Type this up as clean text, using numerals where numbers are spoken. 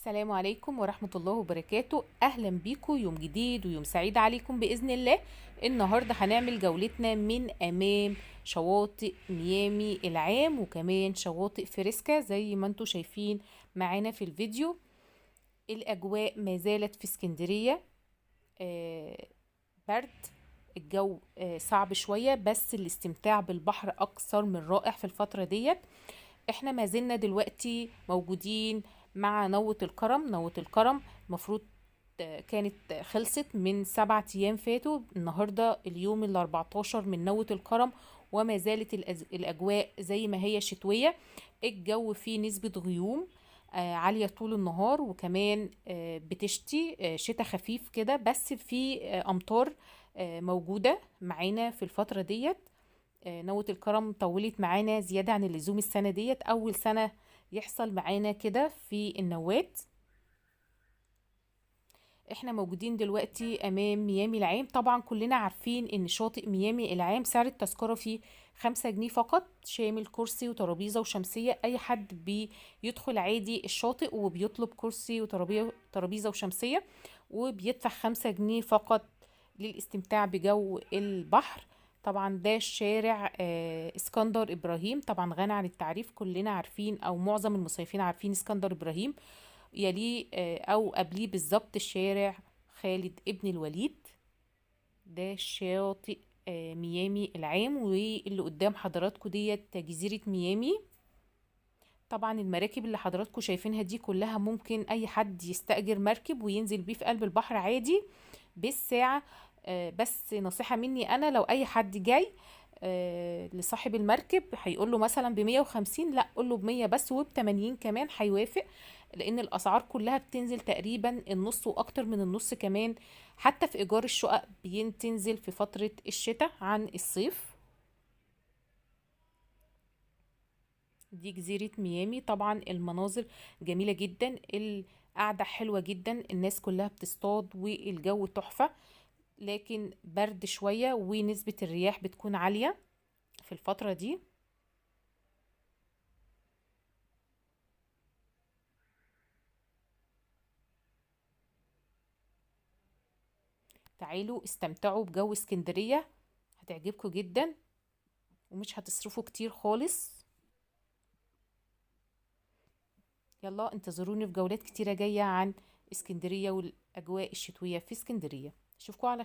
السلام عليكم ورحمة الله وبركاته. أهلا بيكم، يوم جديد ويوم سعيد عليكم بإذن الله. النهاردة هنعمل جولتنا من أمام شواطئ ميامي العام وكمان شواطئ فريسكا زي ما انتم شايفين معانا في الفيديو. الأجواء ما زالت في اسكندرية برد، الجو صعب شوية، بس الاستمتاع بالبحر أكثر من رائع في الفترة ديت. احنا ما زلنا دلوقتي موجودين مع نوة الكرم. نوة الكرم المفروض كانت خلصت من 7 أيام فاتوا، النهاردة اليوم الأربعتاشر من نوة الكرم، وما زالت الأجواء زي ما هي شتوية. الجو فيه نسبة غيوم عالية طول النهار، وكمان بتشتي شتاء خفيف كده، بس في أمطار موجودة معانا في الفترة ديت. نوة الكرم طولت معانا زيادة عن اللزوم السنة ديت، أول سنة يحصل معانا كده في النوات. احنا موجودين دلوقتي امام ميامي العام. طبعا كلنا عارفين ان شاطئ ميامي العام سعر التذكرة فيه 5 جنيه فقط، شامل كرسي وترابيزة وشمسية. اي حد بيدخل عادي الشاطئ وبيطلب كرسي وترابيزة وشمسية، وبيدفع 5 جنيه فقط للاستمتاع بجو البحر. طبعا ده شارع اسكندر ابراهيم، طبعا غني عن التعريف، كلنا عارفين او معظم المصيفين عارفين اسكندر ابراهيم. يليه او قبليه بالظبط الشارع خالد ابن الوليد. ده شاطئ ميامي العام، واللي قدام حضراتكم ديت جزيرة ميامي. طبعا المراكب اللي حضراتكم شايفينها دي كلها ممكن اي حد يستأجر مركب وينزل بيه في قلب البحر عادي بالساعة. بس نصيحة مني انا، لو اي حد جاي لصاحب المركب هيقول له مثلا بمية وخمسين، لا قول له بمية بس، وبتمانين كمان هيوافق، لان الاسعار كلها بتنزل تقريبا النص واكتر من النص كمان، حتى في ايجار الشقق بتنزل في فترة الشتاء عن الصيف. دي جزيرة ميامي. طبعا المناظر جميلة جدا، القعدة حلوة جدا، الناس كلها بتصطاد والجو تحفة، لكن برد شوية ونسبة الرياح بتكون عالية في الفترة دي. تعالوا استمتعوا بجو اسكندرية، هتعجبكم جدا ومش هتصرفوا كتير خالص. يلا انتظروني في جولات كتيرة جاية عن اسكندرية والأجواء الشتوية في اسكندرية. اشوفكم على